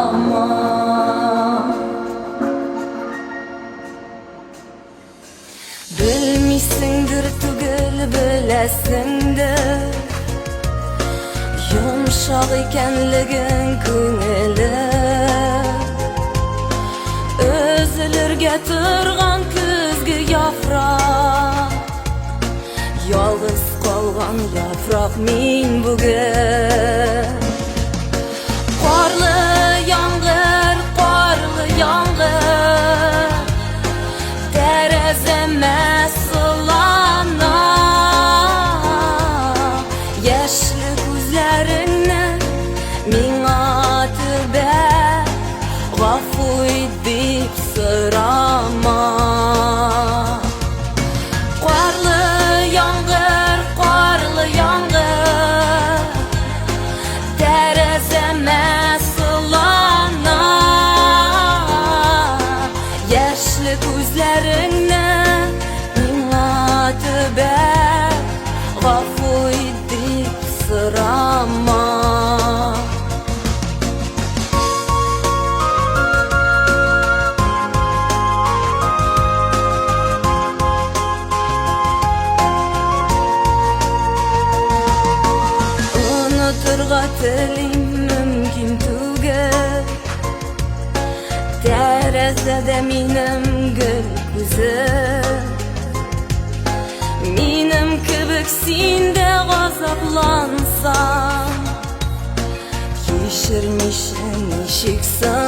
сорама. Белмисеңдер түгел, беләсеңдер, йомшак икәнлеген күңелем. Өзелергә торган көзге яфрак, ялгыз калган яфрак мин бүген. Карлы яңгыр, карлы яңгыр, тәрәзәмә сылана. Яшьле күзләреңне миңа төбәп, гафу ит дип сорама. Карлы яңгыр, карлы яңгыр, тәрәзәмә сылана. Яшьле күзләреңне миңа төбәп, гафу ит дип сорама. Онытырга телим, мөмкин түгел. Тәрәзәдә минем гел күзем. Минем кебек син дә газаплансаң, кичермичә ничек соң?